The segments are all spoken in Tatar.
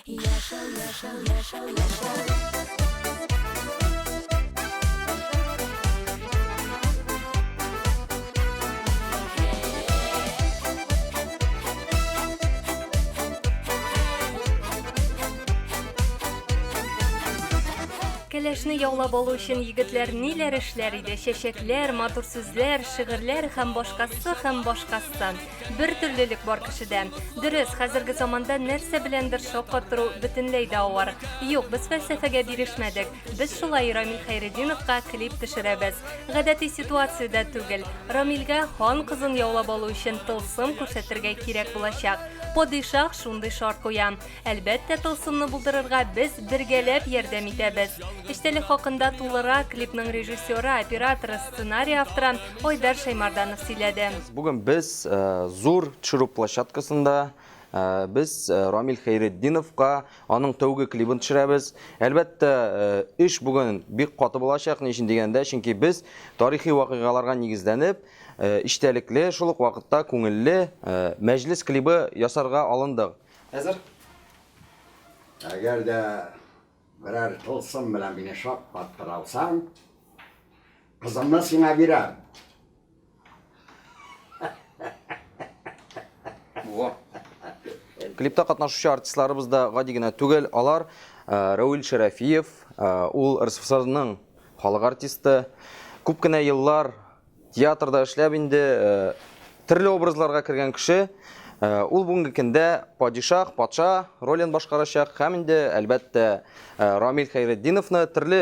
Яшәү, яшәү, яшәү, яшәү. Кәләшне яулап алу өчен егетләр ниләр эшләр иде? Чәчәкләр, матур сүзләр, шигырьләр һәм башкасы һәм башкасы. Бер төрлелек бар кешедә. Дөрес, хәзерге заманда нәрсә беләндер шаккатыру бөтенләй дә авыр. Юк, без фәлсәфәгә бирешмәдек. Без шулай Рамил Хәйретдиновка клип төшерәбез. Гадәти ситуациядә түгел. Рамилгә хан кызын яулап алу өчен тылсым күрсәтергә кирәк булачак. Падишаһ шундый шарт куя. Әлбәттә, тылсымны булдырырга без бергәләп ярдәм итәбез. Эчтәлек хакында тулырак клипның режиссеры, операторы, сценарий авторы Айдар Шәймарданов сөйләде. Бүген без зур төшерү площадкасында без Рамил Хәйретдиновка аның тәүге клибын төшерәбез. Әлбәттә, эш бүген бик каты булачак, ни өчен дигәндә, чөнки без тарихи вакыйгаларга нигезләнеп, эчтәлекле, шул ук вакытта күңелле мәҗлес клибы ясарга алындык. Әзер? Әгәр дә берәр тылсым белән мине шаккаттыра алсаң, кызымны сиңа бирәм. Во. Клипта катнашучы артистларыбыз да гади генә түгел. Алар э, Рауил Шәрәфиев, э, ул РСФСРның халык артисты. Күп кенә еллар театрда эшләп инде э, төрле образларга кергән кеше. Ул бүгенге көндә падишах, патша ролен башкарачак һәм инде әлбәттә Рамил Хәйретдиновны төрле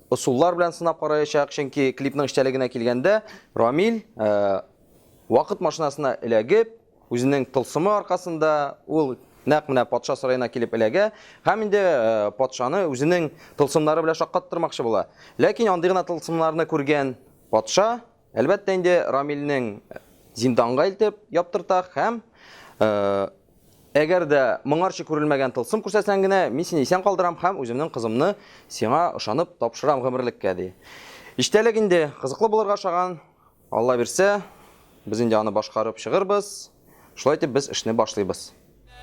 ысуллар белән сынап караячак, чөнки клипның эчтәлегенә килгәндә, Рамил э, вакыт машинасына эләгеп, үзенең тылсымы аркасында ул нәкъ менә патша сараена килеп эләгә һәм инде э, патшаны үзенең тылсымнары белән шаккаттырмакчы була. Ләкин андый гына тылсымнарны күргән патша, әлбәттә инде, Рамилнең зинданга илтеп яптырта һәм э, Әгәр дә моңарчы күрелмәгән тылсым күрсәтсәң генә, мин сине исән калдырам һәм үземнең кызымны сиңа ышанып тапшырам гомерлеккә, ди. Эчтәлек инде кызыклы булырга ошаган. Алла бирсә, без инде аны башкарып чыгырбыз. Шулай итеп без эшне башлыйбыз.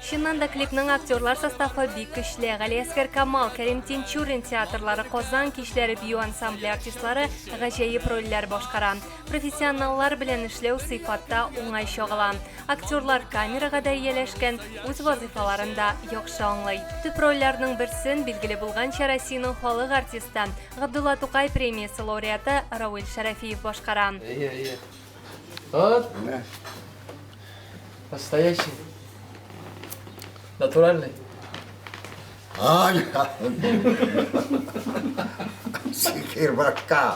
Чыннан да клипның актерлар составы бик көчле. Галиәсгар Камал, Кәрим Тинчурин театрлары, Казан кичләре бию ансамбле артистлары гаҗәеп рольләр башкара. Профессионаллар белән эшләү сыйфатта уңай чагыла. Актерлар камерага да ияләшкән, үз вазыйфаларын да яхшы аңлый. Төп рольләрнең берсен, билгеле булганча, Россиянең халык артисты, Габдулла Тукай премиясе лауреаты Рауил Шәрәфиев башкара. Әйе, әйе. Вот. Настоящий. Натуральный. Ай, сихер башка.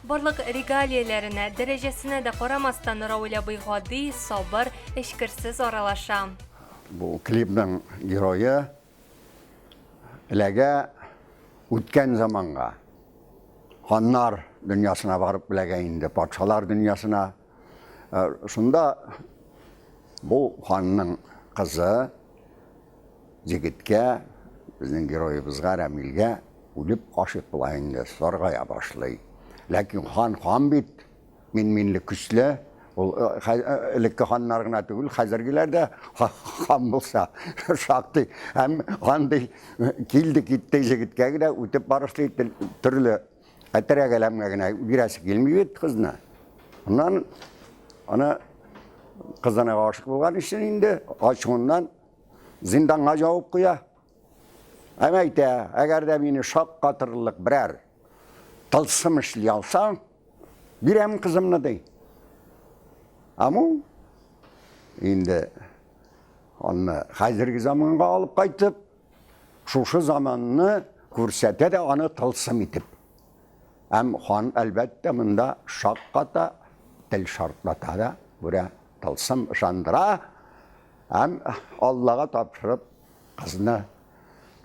Барлык регалияләренә, дәрәҗәсенә дә карамастан, Рауил абый гади, сабыр, эчкерсез аралаша. Бу клипның герое эләгә үткән заманга. Ханнар дөньясына барып эләгә инде, патшалар дөньясына. Э, шунда бу ханның кызы Егеткә, безнең героебызга, Рәмилгә үлеп гашыйк була инде, саргая башлый. Ләкин хан хан бит, мин-минлек көчле. Ул э, э, элекке ханнар гына түгел, хәзергеләр дә хан булса шактый. Һәм андый э, килде китте егеткә генә үтеп барышлый төрле әтерәк әләмгә генә бирәсе килми бит кызны. Аннан аны кызына гашык булган өчен инде ачуыннан Зинданга җавып куя. Һәм әйтә, әгәр дә мине шаккатырырлык берәр тылсым эшли алсаң, бирәм кызымны, ди. Аму инде аны хәзерге заманга алып кайтып, шушы заманны күрсәтә дә аны тылсым итеп. Һәм хан, әлбәттә, монда шакката, тел шартлата да, күрә, тылсым ышандыра һәм Аллага тапшырып кызны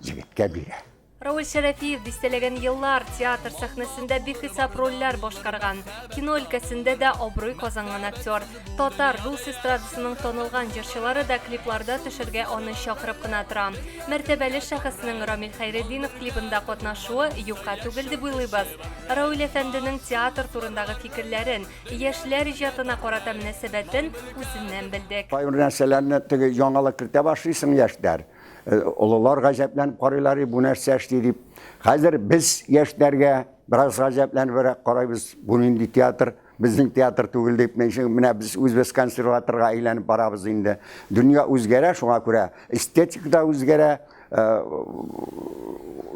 егеткә бирә. Равил Шәрәфиев дистәләгән еллар театр сәхнәсендә бихисап рольләр башкарган. Кино өлкәсендә дә абруй казанган актер. Татар, рус эстрадасының танылган җырчылары да клипларда төшергә аны чакырып кына тора. Мәртәбәле шәхеснең Рамил Хәйретдинов клибында катнашуы юкка түгел дип уйлыйбыз. Равил әфәнденең театр турындагы фикерләрен, яшьләр иҗатына карата мөнәсәбәтен үзеннән белдек. Кайбер нәрсәләрне теге яңалык кертә башлыйсың яшьләр. Олылар гаҗәпләнеп карыйлар, бу нәрсә эшли дип. Хәзер без яшьләргә бераз гаҗәпләнебрәк карыйбыз, бу нинди театр, безнең театр түгел дип. Менә без үзебез консерваторга әйләнеп барабыз инде. Дөнья үзгәрә, шуңа күрә эстетика да үзгәрә.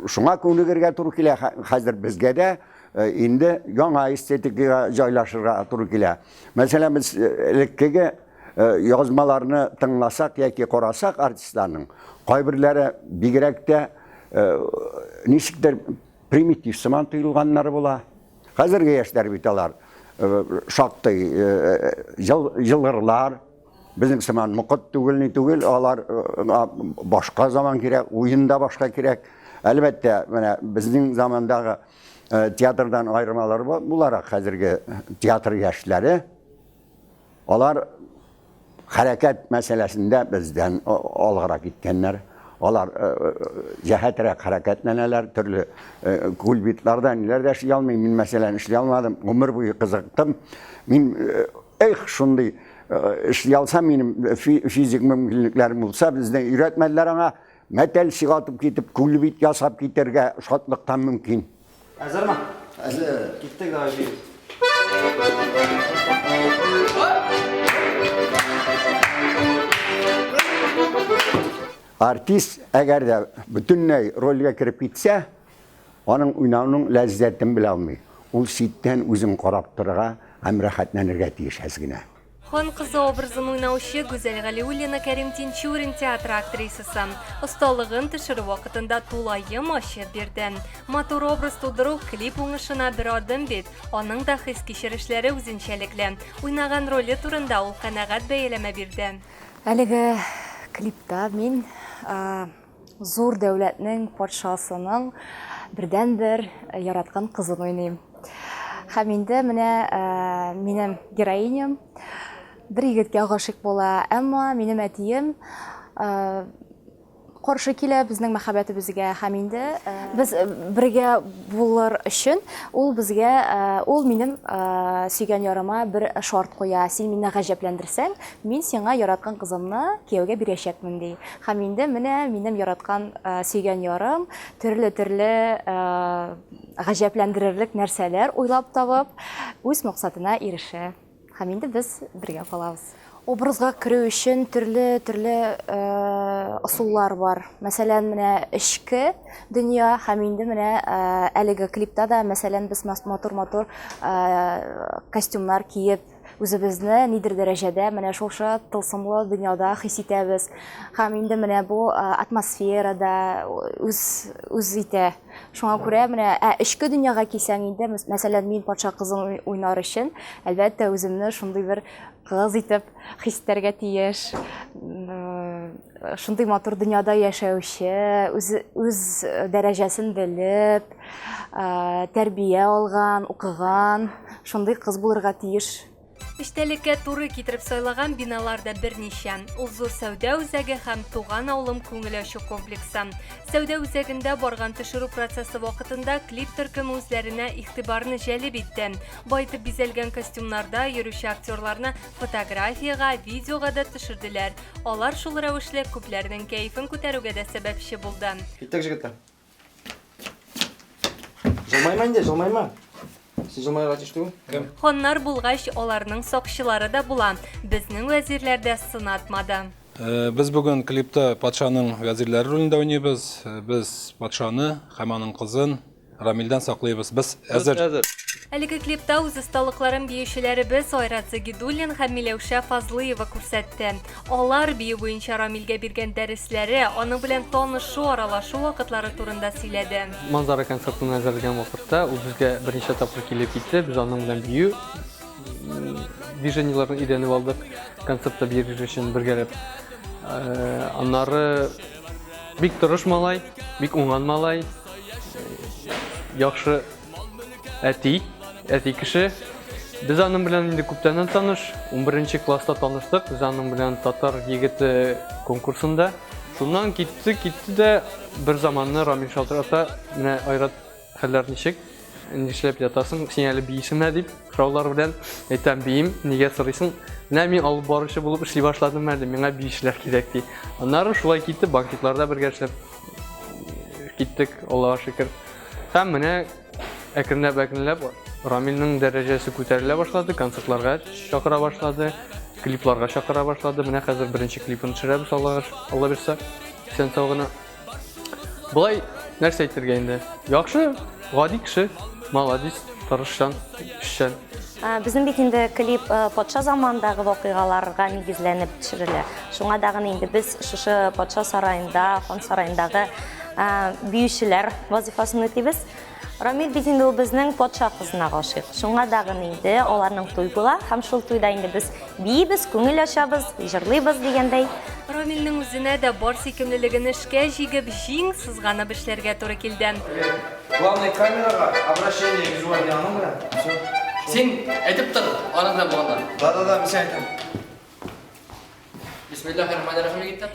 Шуңа күнегергә туры килә хәзер безгә дә инде яңа эстетикага җайлашырга туры килә. Мәсәлән, без элеккеге язмаларны тыңласак яки карасак артистларның, кайберләре бигрәк тә ничектер примитив сыман тоелганнары була. Хәзерге яшьләр бит алар шактый җылгырлар, безнең сыман мокыт түгел, ни түгел, алар башка заман кирәк, уен да башка кирәк. Әлбәттә, менә безнең замандагы театрдан аермалар буларак хәзерге театр яшьләре Алар хәрәкәт мәсьәләсендә бездән алгарак киткәннәр. Алар җәһәтрәк хәрәкәтләнәләр, төрле кульбитларда ниләр дә эшли алмый. Мин, мәсәлән, эшли алмадым, гомер буе кызыктым. Мин, эх, шундый эшли алсам, минем физик мөмкинлекләрем булса, безне өйрәтмәделәр аңа. Мәтәл чыгартып китеп, кульбит ясап китәргә шатлыктан мөмкин. Әзерме? Әзер. Киттек, давай биик. Артист әгәр дә бөтенләй рольгә кереп китсә, аның уйнауның ләззәтен белә алмый. Ул читтән үзен карап торырга һәм рәхәтләнергә тиеш әз генә. Хан кызы образын уйнаучы Гүзәл Галиуллина Кәрим Тинчурин театры актрисасы. Осталыгын төшерү вакытында тулаем ачып бирде. Матур образ тудыру клип уңышына бер адым бит. Аның да хис-кичерешләре үзенчәлекле. Уйнаган роле турында ул канәгать бәяләмә бирде. Әлеге клипта мин зур дәүләтнең патшасының бердәнбер яраткан кызын уйныйм. Һәм инде менә минем героиням бер егеткә гашыйк була, әмма минем әтием каршы килә безнең мәхәббәтебезгә һәм инде без бергә булыр өчен ул безгә ул минем сөйгән ярыма бер шарт куя. Син мине гаҗәпләндерсәң, мин сиңа яраткан кызымны кияүгә бирәчәкмен, ди. Һәм инде менә минем яраткан, сөйгән ярым төрле-төрле гаҗәпләндерерлек нәрсәләр уйлап табып, үз максатына ирешә. Һәм инде без бергә калабыз. Образга керү өчен төрле-төрле ысуллар бар. Мәсәлән, менә эчке дөнья һәм инде менә әлеге клипта да, мәсәлән, без матур-матур костюмнар киеп, Үзебезне нидер дәрәҗәдә менә шушы тылсымлы дөньяда хис итәбез. Һәм инде менә бу атмосфера да үз үз итә. Шуңа күрә менә ә эчке дөньяга килсәң инде, мәсәлән, мин патша кызын уйнар өчен, әлбәттә, үземне шундый бер кыз итеп хис итәргә тиеш. Шундый матур дөньяда яшәүче, үз үз дәрәҗәсен белеп, тәрбия алган, укыган шундый кыз булырга тиеш. Эчтәлеккә туры китереп сайлаган биналар да берничә. Ул зур сәүдә үзәге һәм Туган авылым күңел ачу комплексы. Сәүдә үзәгендә барган төшерү процессы вакытында клип төркеме үзләренә игътибарны җәлеп итте. Байтып бизәлгән костюмнарда йөрүче актерларны фотографиягә, видеога да төшерделәр. Алар шул рәвешле күпләрнең кәефен күтәрүгә дә сәбәпче булды. Киттек, җегетләр. Җылмайма инде, җылмайма. Син җылмаерга тиеш түгел. Кем? Ханнар булгач, аларның сакчылары да була. Безнең вәзирләр дә сынатмады. Без бүген клипта патшаның вәзирләре ролендә уйныйбыз. Без патшаны һәм аның кызын Рамилдән саклыйбыз. Без әзер. Әзер. Әлеге клипта үз осталыкларын биючеләребез Айрат Загидуллин һәм Миләүшә Фазлыева күрсәтте. Алар бию буенча Рамилгә биргән дәресләре, аның белән танышу, аралашу вакытлары турында сөйләде. Манзара концертын әзерләгән вакытта ул безгә берничә тапкыр килеп китте. Без аның белән бию движениеләрен өйрәнеп алдык, концертта бирер өчен бергәләп. Аннары бик тырыш малай, бик уңган малай. яхшы әти, әти кеше. Без аның белән инде күптәннән таныш. 11 класста таныштык. Без аның белән татар егете конкурсында. Шуннан китте, китте дә бер заманны Рамил шалтырата, менә Айрат, хәлләр ничек? Нишләп ятасың? Син әле биисеңме дип сораулар белән әйтәм, биим, нигә сорыйсың? Менә мин алып баручы булып эшли башладым әле, миңа биючеләр кирәк ди. Аннары шулай китте, банкетларда бергә эшләп киттек, Аллага шөкер. Һәм менә әкренләп-әкренләп Рамилнең дәрәҗәсе күтәрелә башлады, концертларга чакыра башлады, клипларга чакыра башлады. Менә хәзер беренче клипын төшерәбез, Аллага Алла бирсә, исән сау гына. Болай нәрсә әйтергә инде? Яхшы, гади кеше, молодец, тырышчан, эшчән. Безнең бит инде клип патша заманындагы вакыйгаларга нигезләнеп төшерелә. Шуңа дагын инде без шушы патша сараенда, хан сараендагы биючеләр вазифасын үтибез. Рамил бит инде ул безнең патша кызына гашыйк. Шуңа дагын инде аларның туй була һәм шул туйда инде без биибез, күңел ачабыз, җырлыйбыз дигәндәй. Рамилнең үзенә дә бар сөйкемлелеген эшкә җигеп, җиң сызганып эшләргә туры килде. Главное камерага обращение визуальный аның белән. Всё. Син әйтеп тор, аның белән булганда. Да, да, да, мин сиңа әйтәм.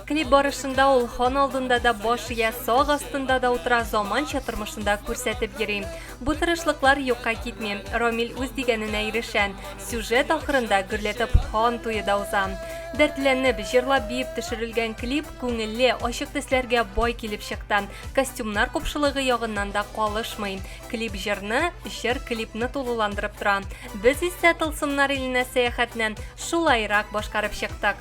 Клип барышында ул хан алдында да баш ия, сак астында да утыра, заманча тормышында күрсәтеп йөри. Бу тырышлыклар юкка китми. Рамил үз дигәненә ирешә. Сюжет ахырында гөрләтеп хан туе да уза. Дәртләнеп, җырлап-биеп төшерелгән клип күңелле, ачык төсләргә бай килеп чыкты. Костюмнар купшылыгы ягыннан да калышмый. Клип җырны, җыр клипны тулыландырып тора. Без исә Тылсымнар иленә сәяхәтне шулайрак башкарып чыктык.